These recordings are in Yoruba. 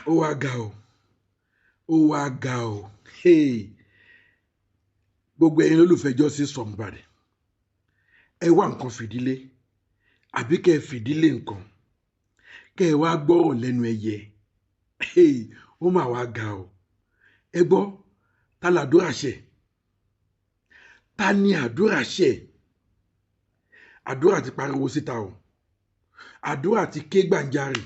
Ó wá ga o, ó wá ga o. Hey. Gbogbo ẹ̀yin olólùfẹ́ Justice for Mohbad, ẹ wá nǹkan fìdílé àbí kẹ́ ẹ fìdílé nǹkan, kẹ́ ẹ wá gbọ́rọ̀ lẹ́nu ẹyẹ. Hey, ó mà wá ga o. Ẹ gbọ́, ta làdúrà ṣe? Ta ni àdúrà ṣe? Àdúrà ti pariwo síta o, àdúrà ti ké gbàǹjarè.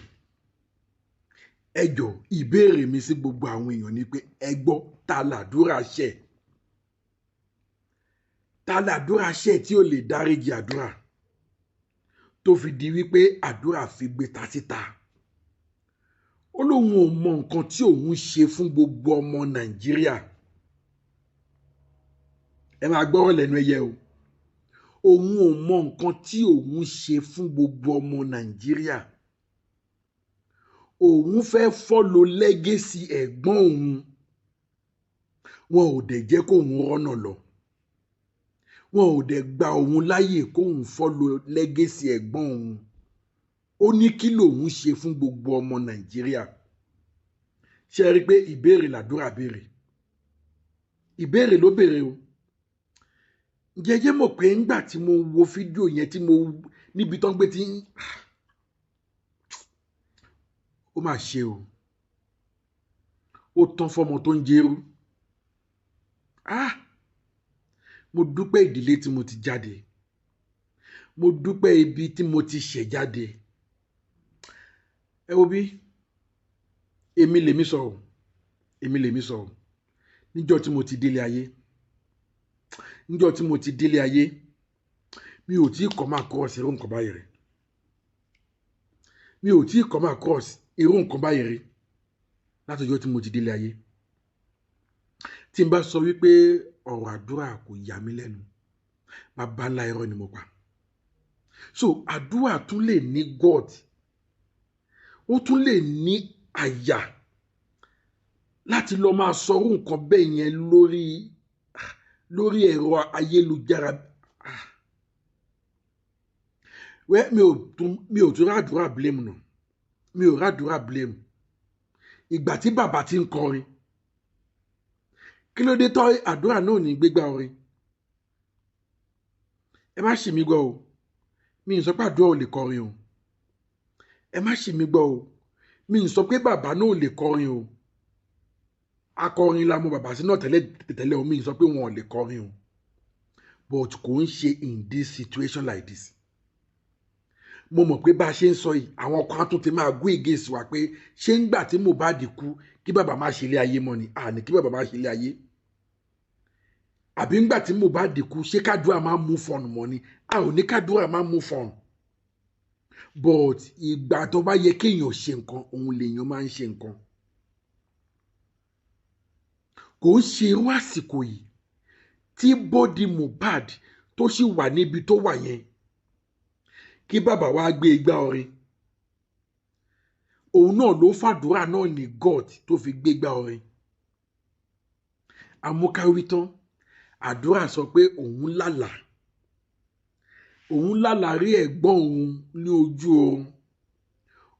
Ẹ jọ̀ọ́, ìbéèrè mi sí gbogbo àwọn èèyàn ni pé, ẹ gbọ́, ta làdúrà ṣe? Ta làdúrà ṣe tí ó lè dáríjì àdúrà tó fi di wípé àdúrà fi gbé ta síta? Ó lóun ò mọ nǹkan tí òun ṣe fún gbogbo ọmọ Nàìjíríà. Ẹ máa gbọ́rọ̀ lẹ́nu ẹyẹ o. Òun ò mọ nǹkan tí òun ṣe fún gbogbo ọmọ Nàìjíríà. Òun fẹ́ follow legacy ẹ̀gbọ́n òun, wọn ò dẹ̀ jẹ́ kóun rọ́nà lọ, wọn ò dẹ̀ gba òun láyè kóun follow legacy ẹ̀gbọ́n òun. Ó ní kí lòun ṣe fún gbogbo ọmọ Nàìjíríà? Ṣe rí i pé ìbéèrè làdúrà béèrè? Ìbéèrè ló béèrè o. Jẹjẹ mọ̀ pé ńgbà tí mo wo fídíò yẹn, tí mo níbi tán gbé tí ó mà ṣe o, ó tán fọmọ tó ń jẹrú. Ah, mo dúpẹ́ ìdílé tí mo ti jáde, mo dúpẹ́ ibi tí mo ti ṣẹ̀ jáde. Ẹ wo bí èmi lèmi sọ o, èmi lèmi sọ o. Níjọ́ tí mo ti délé ayé, níjọ́ tí mo ti délé ayé, mi ò tí ì come across irú nǹkan báyìí rí. Mi ò tí ì come across irú nǹkan báyìí rí látọjọ́ tí mo ti délé ayé. Tí n bá sọ wípé ọ̀rọ̀ àdúrà kò yà mí lẹ́nu, bàbá ńlá irọ́ ni mo pa. So àdúrà tún lè ní God, ó tún lè ní àyà láti lọ máa sọrú nǹkan bẹ́ẹ̀ yẹn lórí ẹ̀rọ ayélujára. Wẹ́, mi ò tún ràdúrà blame nù, mi ò ràdúrà blame. Ìgbà tí bàbá ti ń kọrin, kí ló dé tọ́ àdúrà náà ní gbégbá orin? Ẹ má ṣì mí gbọ́ o, mi ì sọ pé àdúrà ò lè kọrin o. Ẹ má ṣì mí gbọ́ o, mi ì sọ pé bàbá náà ò lè kọrin o. Akọrin la mọ bàbá sí náà tẹ́lẹ̀ tẹ́lẹ̀ o. Mi ì sọ pé wọn ò lè kọrin o, but kò ń ṣe in this situation like this. Mo mọ̀ pé bá a ṣe ń sọ yìí, àwọn kan á tún ti máa gún against wa pé ṣé ń gbà tí Mohbad kú kí bàbá má ṣe ilé ayé mọ́ ni? Àní kí bàbá má ṣe ilé ayé, àbí ńgbà tí Mohbad kú, ṣé kádùá máa mú fọnù mọ́ ni? A ò ní kádùá máa mú fọnù, but ìgbà tó bá yẹ kéèyàn ṣe nǹkan, òun lèèyàn máa ń ṣe nǹkan. Kò ń ṣe irú àsìkò yìí tí body Mohbad tó sì wà níbi tó wà yẹn, kí bàbá wa gbé igbá orin. Òun náà ló fàdúrà náà ní God tó fi gbégbá orin. Amúkáwí tán, àdúrà sọ pé òun lálàá, òun lálàá rí ẹ̀gbọ́n òun ní ojú oorun.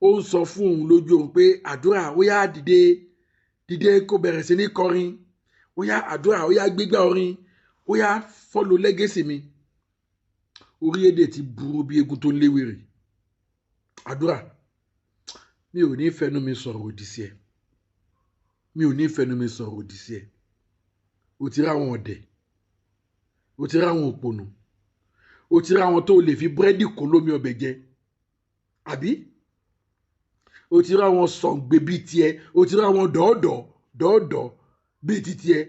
Ó ń sọ fún òun lójú oorun pé, "Àdúrà, ó yá, dìde, dìde, kó bẹ̀rẹ̀ sí ní kọrin. Ó yá, àdúrà, ó yá, gbégbá orin. Ó yá, follow legacy mi." Orílẹ̀-èdè ti burú bí egun tó ń léwèrè. Àdúrà, mi ò ní fẹnu mi sọ̀rọ̀ òdì sí ẹ, mi ò ní fẹnu mi sọ̀rọ̀ òdì sí ẹ. O ti ráwọn ọ̀dẹ̀, o ti ráwọn òpònú, o ti ráwọn tó lè fi búrẹ́dì kó lómi ọbẹ̀ jẹ, àbí o ti ráwọn sọ̀ǹgbẹ bíi tiẹ̀, o ti ráwọn dọ̀ọ̀dọ̀ dọ̀ọ̀dọ̀ bíi ti tiẹ̀.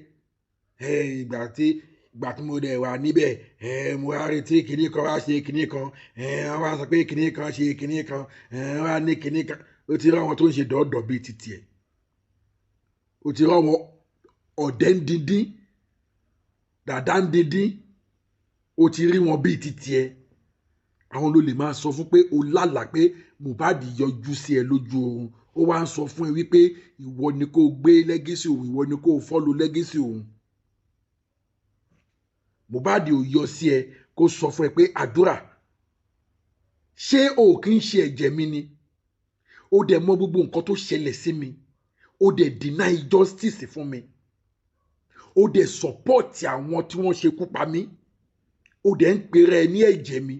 Ìgbà tí mo dẹ̀ wà níbẹ̀, mo wá retí kinní kan wá ṣe kinní kan, wọ́n wá sọ pé kinní kan ṣe kinní kan, wọ́n wá ní kinní kan. O ti ráwọn tó ń ṣe dọ̀ọ̀dọ̀ bíi ti tiẹ̀, o ti ráwọn ọ̀dẹ́ ń díndín, dàdá ń díndín, o ti rí wọn bíi ti tiẹ̀. Àwọn ló lè máa sọ fún pé o lálàá pé Mohbad yọjú sí ẹ lójú oorun, ó wá ń sọ fún ẹ wípé ìwọ ni kó gbé legacy òun, ìwọ ni kó follow legacy òun. Mohbad ò yọ sí ẹ kó sọ fún ẹ pé, "Àdúrà, ṣé o kì í ṣe ẹ̀jẹ̀ mi ni? Ó dẹ̀ mọ gbogbo nǹkan tó ṣẹlẹ̀ sí mi." Ó dẹ̀ deny justice fún mi, ó dẹ̀ support àwọn tí wọ́n ṣekú pa mí, ó dẹ̀ ń pèrè ẹ ní ẹ̀jẹ̀ mi.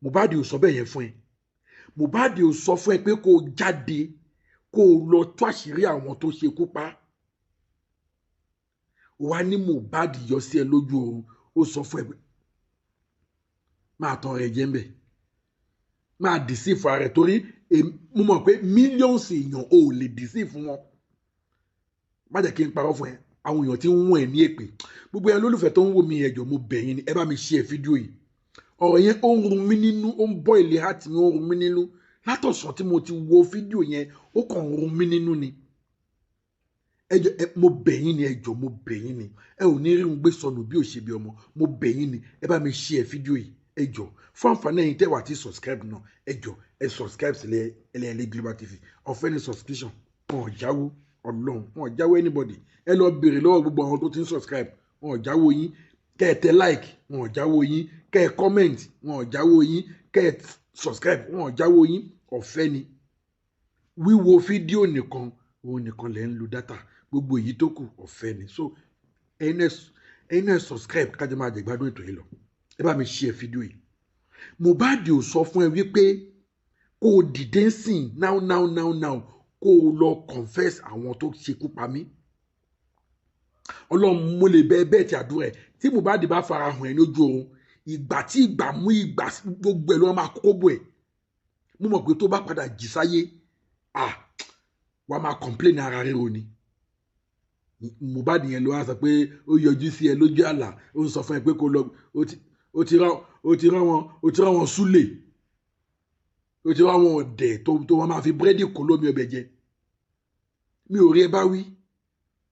Mohbad ò sọ bẹ́ẹ̀ yẹn fún ẹ. Mohbad ò sọ fún ẹ pé kó o jáde, kó o lọ tú àṣírí àwọn tó ṣekú pa. Wá ní Mohbad yọ sí ẹ lójú oorun, ó sọ fún ẹ pé máa tán rẹ jẹ́ ń bẹ̀, máa deceive ara rẹ̀, torí mo mọ̀ pé millions èèyàn ò lè deceive wọn. Má jẹ́ kí n parọ́ fún ẹ, àwọn èèyàn tí ń wọ̀n ẹ̀ ní èpè. Gbogbo ẹ lólùfẹ́ tó ń wò mí, ẹ jọ̀ọ́, mo bẹ̀ yín ni, ẹ bá mi share fídíò yìí. Ọ̀rọ̀ yẹn, ó ń run mí nínú, ó ń bọ́ ilé heart mi, ó ń run mí nínú. Látọ̀sán tí mo ti wo fídíò yẹn, ó kàn ń run mí nínú ni. Ẹ jọ̀ọ́, ẹ mo bẹ̀ yín ni, ẹ jọ̀ọ́, mo bẹ̀ yín ni. Ẹ ò ní rí un gbé sọnù bí ò ṣe bí ọmọ. Mo bẹ̀ yín ni, ẹ bá mi share fídíò yìí, ẹ jọ̀ọ́. Fún àǹfààní ẹ̀yin tẹ́ wà tí subscribe náà, ẹ jọ̀ọ́, ẹ subscribe sílẹ̀ Ẹlẹ́yẹlé Global TV. Ọ̀fẹ́ ni subscription, wọn ò jáwó Ọlọ́run, wọn ò jáwó anybody. Ẹ lọ béèrè lọ́wọ́ gbogbo àwọn tó ti ń subscribe, wọn ò jáwó yín. Kẹ́ ẹ tẹ like, wọn ò jáwó yín. Kẹ́ ẹ comment, wọn ò jáwó yín. Kẹ́ ẹ subscribe, wọn ò jáwó yín. Ọ̀fẹ́ ni. Wíwo fídíò nìkan, òun nìkan lẹ́ ń lo data. Gbogbo èyí tó kù, ọ̀fẹ́ ni. So ẹ̀yin náà, subscribe, kájọ máa jẹ̀gbádùn ètò yìí lọ. Ẹ bá mi share fídíò yìí. Mohbad ò sọ fún ẹ wípé kó o dìde sìn now now now now, kó o lọ confess àwọn tó ṣekú pa mí. Ọlọ́run, mo lè bẹ bẹ́ẹ̀ tí àdúrà ẹ̀. Tí Mohbad bá fara hàn ẹ́ lójú oorun, ìgbà tí ìgbà mú ìgbà, gbogbo ẹ̀ ló máa kókó bò ẹ̀. Mo mọ̀ pé tó bá padà jí sáyé, ah, wàá máa complain ara ríro ni. Mohbad yẹn ló wá sọ pé ó yọjú sí ẹ lójú àlá, ó ń sọ fún ẹ pé kó lọ. Ó ti rán wọn súlè, ó ti rán wọn ọ̀dẹ̀ tó wọn máa fi búrẹ́dì kó lómi ọbẹ̀ jẹ. Mi ò rí ẹ bá wí,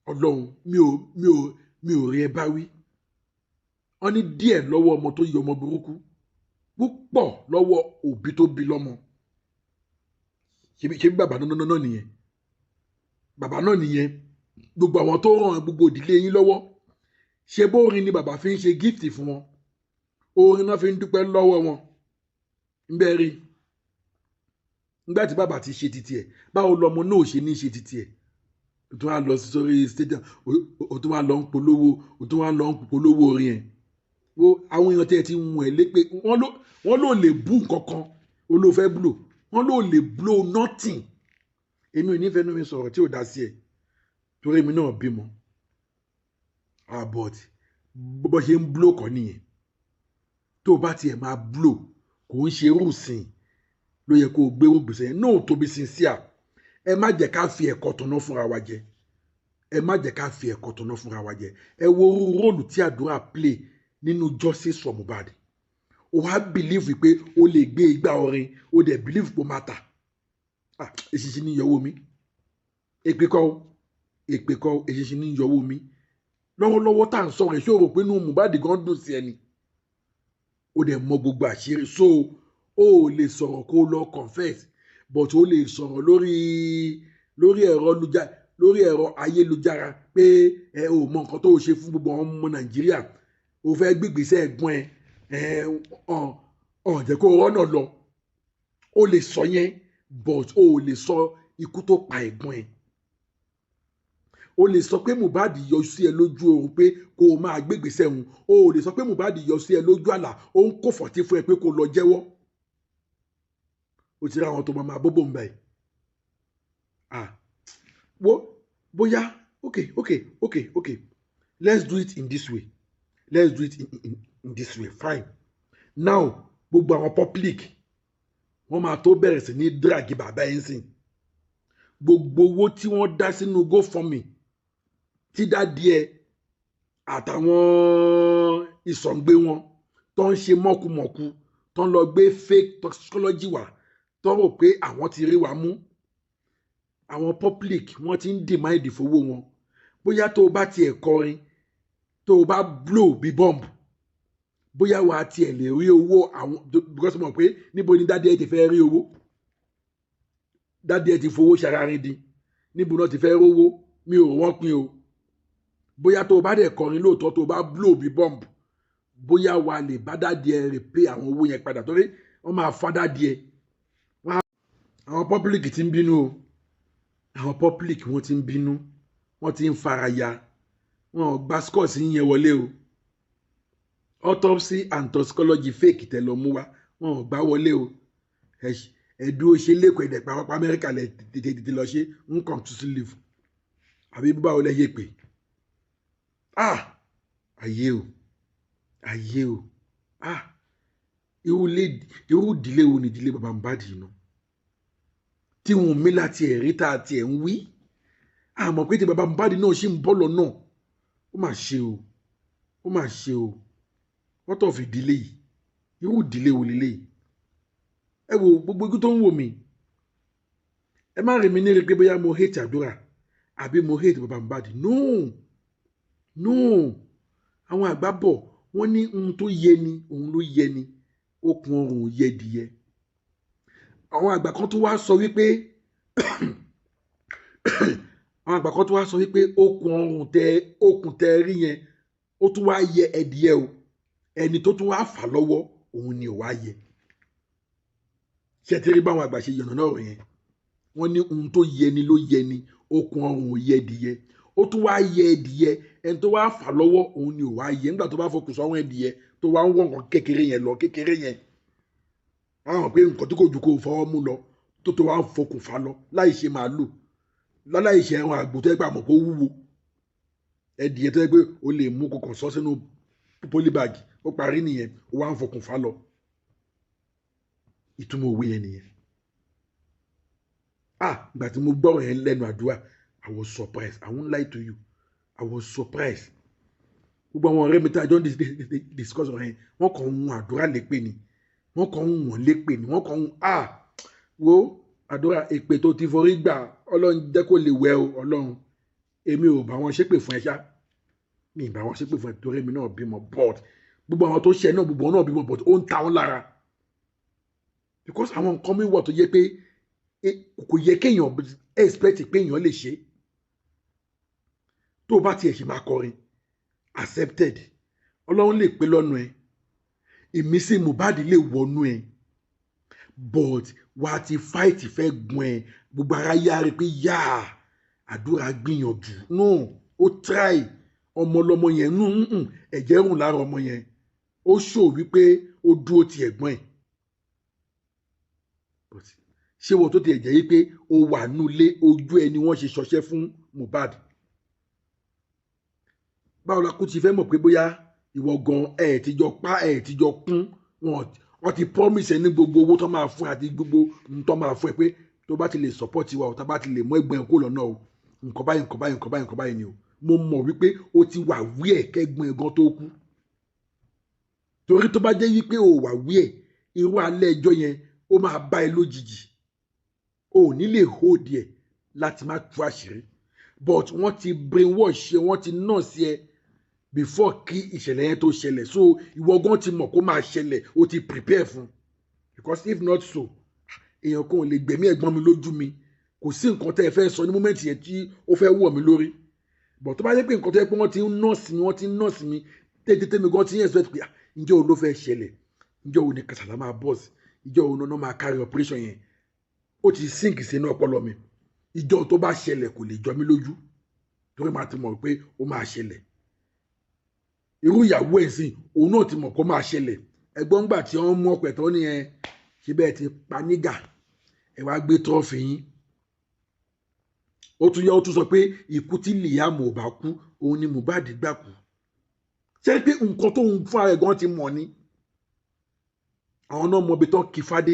Ọlọ́run, mi ò rí ẹ bá wí. Wọ́n ní díẹ̀ lọ́wọ́ ọmọ tó yẹ ọmọ burúkú, púpọ̀ lọ́wọ́ òbí tó bí lọ́mọ. Ṣebí bàbá náà nìyẹn, bàbá náà nìyẹn. Gbogbo àwọn tó ràn gbogbo ìdílé yín lọ́wọ́, ṣe bórin ni bàbá fi ń ṣe gift fún wọn? Orin náà fi ń dúpẹ́ lọ́wọ́ wọn. Ń bẹ́ẹ̀ rí nígbà tí bàbá ti ṣe titi ẹ̀, báwo lọmọ náà ò ṣe ní ṣe titi ẹ̀? O tún wá lọ sórí stadium, o tún wá lọ ń polówó, o tún wá lọ ń polówó orin ẹ̀. Wo àwọn èèyàn tí ẹ ti wọ̀n ẹ́ lépè, wọ́n ló lè bú nǹkan kan, o ló fẹ́ blow, wọ́n ló lè blow nothing. Èmi ò ní fẹ́ nu mi sọ̀rọ̀ tí ò dá sí ẹ, torí èmi náà bímọ. Ah, but bó ṣe ń blow kọ́ nìyẹn. Tó o bá tiẹ̀ máa blow, kò ń ṣe rúùsìn ló yẹ kó o gbé gbèsè yẹn. No, to be sincere, ẹ má jẹ́ ká fi ẹ̀kọ́ tọ̀nà fúnra wa jẹ. Ẹ má jẹ́ ká fi ẹ̀kọ́ tọ̀nà fúnra wa jẹ. Ẹ wo role tí Àdúrà play nínú justice for Mohbad. O wá believe pé o lè gbé igbá orin, o dẹ̀ believe pé o máa tà. Ah, èṣìṣì ní yọwọ́ mi. Èpè kọ́, èpè kọ́, èṣìṣì ní yọwọ́ mi. Lọ́wọ́lọ́wọ́ tá à ń sọ̀rọ̀, ṣé o rò pé inú Mohbad gan dùn sí ẹni? O dẹ̀ mọ gbogbo àṣírí, so o ò lè sọ̀rọ̀ kó o lọ confess, but o lè sọ̀rọ̀ lórí ẹ̀rọ ayélujára pé ẹ ò mọ nǹkan tó o ṣe fún gbogbo àwọn ọmọ Nàìjíríà. O fẹ́ gbégbèsè ẹ̀gbọ́n ẹ, ẹ ọ̀n ọ̀n jẹ́ kó o rọ́nà lọ. O lè sọ yẹn, but o ò lè sọ ikú tó pa ẹ̀gbọ́n ẹ. O lè sọ pé Mohbad yọ sí ẹ lójú oorun pé kó o máa gbégbèsè òun. O ò lè sọ pé Mohbad yọ sí ẹ lójú àlá, ó ń kó fọ̀tí fún ẹ pé kó o lọ jẹ́wọ́. O ti rí àwọn tó máa bóbó ń bẹ̀. Ah, wo bóyá, okay, let's do it in this way, let's do it in this way. Fine. Now, gbogbo àwọn public, wọ́n máa tó bẹ̀rẹ̀ sí ní drag bàbá ẹ̀ ń sìn. Gbogbo owó tí wọ́n dá sínú GoFundMe tí daddy ẹ àtàwọn ìsọ̀ǹgbé wọn tó ń ṣe mọ̀kùmọ̀kù, tó ń lọ gbé fake toxicology wá, tó rò pé àwọn ti rí wa mú, àwọn public, wọ́n ti ń demand fowó wọn. Bóyá tó o bá tiẹ̀ kọrin, tó o bá blow bí bomb, bóyá wàá tiẹ̀ lè rí owó àwọn, because mọ̀ pé níbo ni daddy ẹ ti fẹ́ rí owó? Daddy ẹ ti fowó ṣararin dín, níbo náà ti fẹ́ rówó? Mi ò wọ́n pin o. Bóyá tó o bá dẹ̀ kọrin lóòótọ́, tó o bá blow bí bomb, bóyá wàá lè bá daddy ẹ rè pé àwọn owó yẹn padà, torí wọ́n máa fa daddy ẹ. Àwọn public ti ń bínú o. Àwọn public wọ́n ti ń bínú, wọ́n ti ń faraya, wọn ò gba scores yẹn wọlé o. Autopsy and toxicology fake tẹ lọ mú wá, wọn ò gbá wọlé o. Ẹ dúró ṣe lẹ́kọ̀ọ́, ẹ̀dẹ̀ pàápàá Amẹ́ríkà lẹ tètè tètè lọ ṣe inconclusive, àbí báwo lẹ ṣe pè? Ah, ayé o, ayé o. Ah, irú ìdílé wo ni ìdílé bàbá Mohbad yìí náà, tí wọn mí láti ẹ̀rí tá a tiẹ̀ ń wí? Àmọ́ pé tí bàbá Mohbad náà ṣì ń bọ̀ lọ́nà. Ó mà ṣe o, ó mà ṣe o. Wọ́n tọ̀ fi ìdílé yìí, irú ìdílé wo lélẹ́yìí? Ẹ wo gbogbo igun tó ń wò mí, ẹ má rí mi ní rí pé bóyá mo hate Àdúrà àbí mo hate bàbá Mohbad. No, no. Àwọn àgbà bọ̀, wọ́n ní ohun tó yẹ ni òun ló yẹ ni, okùn ọrùn yẹ dìyẹ. Àwọn àgbà kan tó wá sọ wípé, àwọn àgbà kan tó wá sọ wípé okùn ọrùn tẹ, okùn tẹ rí yẹn, ó tún wá yẹ ẹdìyẹ o, ẹni tó tún wá fà lọ́wọ́ òun ni ò wá yẹ. Ṣé ti rí báwọn àgbà ṣe yànnà náà yẹn? Wọ́n ní ohun tó yẹ ni ló yẹ ni, okùn ọrùn ò yẹ ẹdìyẹ, ó tún wá yẹ ẹdìyẹ, ẹni tó wá fà lọ́wọ́ òun ni ò wá yẹ. Nígbà tó bá fokùn sọ́wọ́n ẹdìyẹ tó wá ń wọ̀ nǹkan kékeré yẹn lọ, kékeré yẹn, àwọn pé nǹkan tó kò ju kó fọwọ́ mú lọ, tó wá ń fokùn fà lọ, láì ṣe màálù, láì ṣe ẹran àgbò tó yẹ pé àmọ̀ kó wúwo, ẹdìyẹ tó yẹ pé o lè mú kọkàn sọ sínú polybag, ó parí nìyẹn, ó wá ń fokùn fà lọ. Ìtumọ̀ òwe yẹn nìyẹn. Ah, ìgbà tí mo gbọ́rọ̀ yẹn lẹ́nu Àdúrà, I was surprised. I won't lie to you, I was surprised. Gbogbo àwọn ọ̀rẹ́ mi tí a jọ ń discuss ọ̀rẹ́ yẹn, wọ́n kàn ń Àdúrà lépè ni, wọ́n kàn ń wọ̀n lépè ni, wọ́n kàn ń, ah, wo Àdúrà, èpè tó ti forí gbà, Ọlọ́run jẹ́ kó lè wẹ̀ o. Ọlọ́run, èmi ò bá wọn ṣépè fún ẹ ṣá, mi ì bá wọn ṣépè fún ẹ, torí èmi náà bímọ, but gbogbo àwọn tó ṣẹ náà, gbogbo wọn náà bímọ, but ó ń ta wọn lára, because àwọn nǹkan mi wà tó yẹ pé kò yẹ kéèyàn expect pé èèyàn lè ṣe. Tó o bá tiẹ̀ ṣe máa kọrin accepted, Ọlọ́run lè pé lọ́nu ẹ, ìmísí Mohbad lè wọnú ẹ, but wà á ti fight fẹ́ gun ẹ, gbogbo ara yá rí pé yá Àdúrà gbìyànjú, no, ó try. Ọmọ ọlọmọ yẹn nù, ẹ̀jẹ̀ rùn lára ọmọ yẹn, ó ṣò wípé ó dúró ti ẹ̀gbọ́n ẹ̀. Ṣé wọ́n tó ti ẹ̀jẹ̀ yìí pé ó wà nulẹ̀ ojú ẹ ni wọ́n ṣe ṣọṣẹ́ fún Mohbad, báwo la kú ti fẹ́ mọ̀ pé bóyá ìwọ gan ẹ̀ ti jọ pa ẹ̀ ti jọ kún? Wọ́n ti promise ẹ ní gbogbo owó tó máa fún ẹ àti gbogbo ohun tó máa fún ẹ, pé tó bá ti lè support wa o, tó bá ti lè mú ẹ̀gbọ́n ẹ kó lọ́nà o, nǹkan báyìí, nǹkan báyìí, nǹkan báyìí, nǹkan báyìí ni o. Mo mọ̀ wípé o ti wà wí ẹ̀ kẹ́gbọ́n ẹ gan tó kú, torí tó bá jẹ́ wípé o wà wí ẹ̀, irú alẹ́ ẹjọ́ yẹn ó máa bá ẹ lójijì, o ò ní lè hold ẹ láti má tú àṣírí. But wọ́n ti brainwash ẹ, wọ́n ti nurse ẹ before kí ìṣẹ̀lẹ̀ yẹn tó ṣẹlẹ̀, so ìwọ gan ti mọ̀ kó máa ṣẹlẹ̀, o ti prepare fún, because if not so, èèyàn kan ò lè gbẹ̀mí ẹ̀gbọ́n mi lójú mi. Kò sí nǹkan tẹ́ ẹ fẹ́ sọ ní moment yẹn tí ó fẹ́ wọ̀ mí lórí. But tó bá yẹ pé nǹkan tó yẹ pé wọ́n ti ń nurse mi, wọ́n ti ń nurse mi tètè, mi gan ti ń expect pé ǹjẹ́ o ló fẹ́ ṣẹlẹ̀, ǹjẹ́ o ní kàṣàlá máa bọ́ọ̀sì, ìjọ́ òun náà máa carry operation yẹn, ó ti sink sínú ọpọlọ mi. Ìjọ́ tó bá ṣẹlẹ̀ kò lè jọ mí lójú, torí máa ti mọ̀ pé ó máa ṣẹlẹ̀. Irú ìyàwó ẹ̀ sìn, òun náà ti mọ̀ kó máa ṣẹlẹ̀. Ẹ̀gbọ́n gbà tí wọ́n mú ọ̀pẹ̀ tó ní ẹ ṣe bẹ́ẹ̀ ti pa nígà, ẹ wá gbé trophy yín. Ó tún yẹ, ó tún sọ pé ikú tí Liam ò bá kú, òun ni Mohbad gbà kú. Ṣé pé nǹkan tó ń fún ara ẹ̀ gan ti mọ̀ ni? Àwọn náà mọ ibi tán kí fádé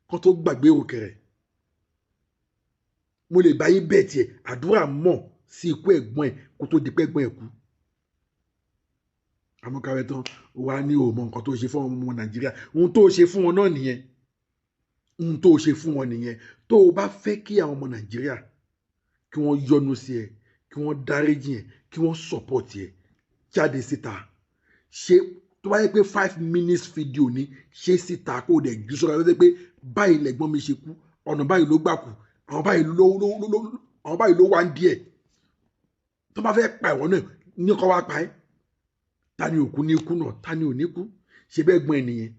kán tó gbàgbé òkèrè. Mo lè bá yín bẹ́ẹ̀ tiẹ̀, Àdúrà mọ̀ sí ikú ẹ̀gbọ́n ẹ̀ kó tó di pé ẹ̀gbọ́n ẹ̀ kú. Amúkàwé tán wà ní òmò nǹkan tó ṣe fún ọmọ Nàìjíríà. Ohun tó ṣe fún wọn náà nìyẹn, ohun tó ṣe fún wọn nìyẹn. Tó o bá fẹ́ kí àwọn ọmọ Nàìjíríà kí wọ́n yọ́nú sí ẹ, kí wọ́n dáríjì ẹ, kí wọ́n support ẹ, jáde síta, ṣe tó bá yẹ pé 5 minutes video ni, ṣe síta, kó o dẹ̀ jù sọ́ra lọ́dẹ pé báyìí lẹ̀gbọ́n mi ṣe kú, ọ̀nà báyìí ló gbà kú, àwọn báyìí ló wá ń díẹ̀. Tó bá fẹ́ pa ìwọ náà ní kọ́ wá pa ẹ́. Ta ni òkú ní kú náà? Ta ni ò ní kú? Ṣe bẹ́ẹ̀ gbọ́n ẹ nìyẹn.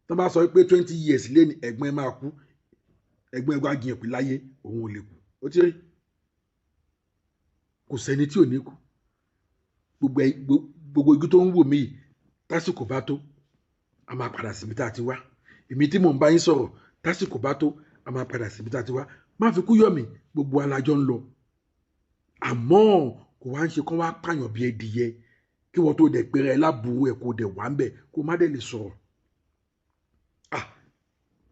Tó bá sọ pé 20 years lé ní ẹ̀gbọ́n ẹ máa kú, ẹ̀gbọ́n ẹ gbá jiyàn pé láyé òun ò lè kú, ó ti rí. Kò sẹ́ni tí ò ní kú. Gbogbo igi tó ń wò mí yìí, tásìkò bá tó, a máa padà síbi tá a ti wá. Èmi tí mò ń bá yín sọ̀rọ̀, tásìkò bá tó, a máa padà síbi tá a ti wá. Má fi kú yọ̀ mí, gbogbo alájọ ń lọ. Àmọ́ kò wá ń ṣe kán wá pààyàn bí ẹdìyẹ, kí wọ́n tó dẹ̀ péré ẹ láburú ẹ̀, kó dẹ̀ wá ń bẹ̀, kó má dẹ̀ lè sọ̀rọ̀. Ah,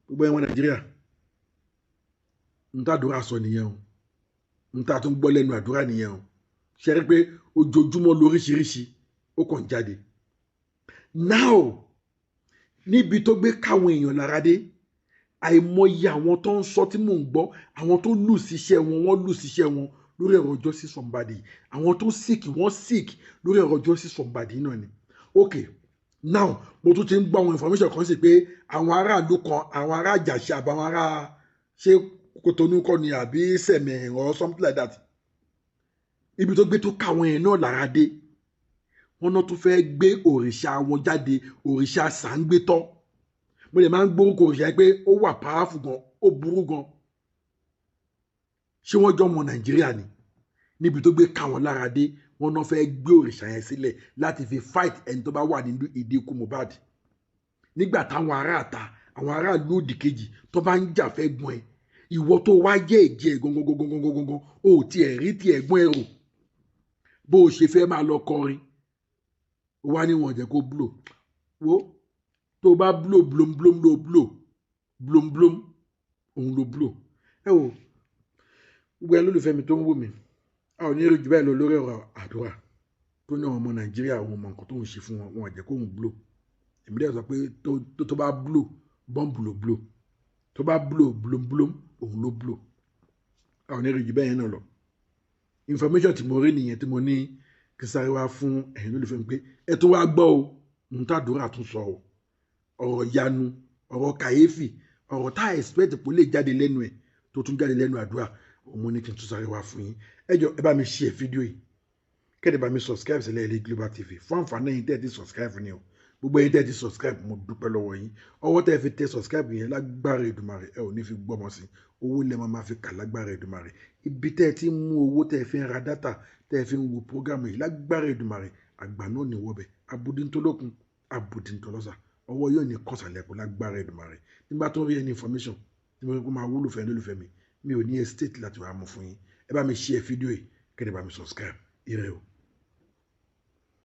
gbogbo ẹ̀wọ̀n Nàìjíríà, n tá àdúrà sọ nìyẹn o, n tá tún gbọ́ lẹ́nu àdúrà nìyẹn o. Ṣe rí pé ojoojúmọ́ lóríṣiríṣi ó kàn jáde now? Níbi tó gbé káwọn èèyàn lára dé, àìmọye àwọn tó ń sọ tí mò ń gbọ́, àwọn tó lù síṣẹ́ wọn, wọ́n lù síṣẹ́ wọn lórí ọ̀rọ̀ justice for Mohbad. Àwọn tó sick, wọ́n sick lórí ọ̀rọ̀ justice for Mohbad náà ni. Ok, now mo tún ti ń gbọ́ àwọn information kan sí pé àwọn aráàlú kan, àwọn ará Àjàṣe àbáwọn ará, ṣé Kòtónú kọ́ ni àbí Sẹ̀mẹ̀ or something like that, ibi tó gbé tó káwọn yẹn náà lára dé, wọn náà tún fẹ́ẹ́ gbé òrìṣà wọn jáde, òrìṣà sàǹgbétọ́. Mo lè máa ń gbórúkọ òrìṣà yẹn pé ó wà powerful gan, ó burú gan. Ṣé wọ́n jọ ọmọ Nàìjíríà ni? Níbi tó gbé káwọn lára dé, wọn náà fẹ́ẹ́ gbé òrìṣà yẹn sílẹ̀ láti fi fight ẹni tó bá wà nínú ìdí ikú Mohbad. Nígbà táwọn aráàta, àwọn aráàlú òdì kejì tó bá ń jà fẹ́ gbọ́n ẹ, ìwọ tó wá jẹ́ ìjẹ́ gangan gangan gangan gangan, o ò tiẹ̀ rí tiẹ̀ gbọ́n ẹ rò bó o ṣe fẹ́ máa lọ kọrin wá ní wọn jẹ́ kó blow. Wo, tó bá blow, blom blom ló blow, blom blom òun ló blow. Ẹ wo, gbogbo ẹ lólùfẹ́ mi tó ń wò mí, a ò ní rí jù bẹ́ẹ̀ lọ lórí ọ̀rọ̀ àdúrà tó ní àwọn ọmọ Nàìjíríà, àwọn ọmọ nǹkan tó ń ṣe fún wọn, wọn jẹ́ kóun blow. Èmi dẹ̀ sọ pé tó bá blow, bọ́ǹbù ló blow, tó bá blow, blom blom òun ló blow. A ò ní rí jù bẹ́ẹ̀ yẹn náà lọ. Information tí mo rí nìyẹn tí mo ní kí sáré wá fún ẹ̀yin lólùfẹ́ mi pé ẹ tún wá gbọ́ o, ohun tàdúrà tún sọ o, ọ̀rọ̀ yanu, ọ̀rọ̀ kàyéfì, ọ̀rọ̀ tá a expect pé ó lè jáde lẹ́nu ẹ̀ tó tún jáde lẹ́nu àdúrà, òun mo ní kí n tún sáré wá fún yín. Ẹ jọ, ẹ bá mi share fídíò yìí, kẹ́ẹ̀dẹ̀ bá mi subscribe sílẹ̀ ilé Global TV fún àǹfààní ẹ̀yin tẹ́ ẹ ti subscribe ni o. Gbogbo ẹ̀yin tẹ́ ẹ ti subscribe, mo dúpẹ́ lọ́wọ́ yín. Ọwọ́ tẹ́ ẹ fi tẹ subscribe yẹn, lágbára Èdùmàrè, ẹ ò ní fi gbọ́mọ sí. Owó lẹ́ máa fi kà lágbára Èdùmàrè. Ibi tẹ́ ẹ ti ń mú owó tẹ́ ẹ fi ń ra data tẹ́ ẹ fi ń wo program yìí, lágbára Èdùmàrè, àgbà náà ní wọ́bẹ̀ abudintolókun abudintolọ́sà, ọwọ́ yóò ní kọ̀sàlẹ̀kùn lágbára Èdùmàrè. Nígbà tó ń rí ẹni information tí mo rí kó máa wúlò fẹ́ lólùfẹ́ mi, mi ò ní hesitate láti wàá mú fún yín. Ẹ bá mi share fídíò yìí, kẹ́ẹ̀ bá mi subscribe. Ire o.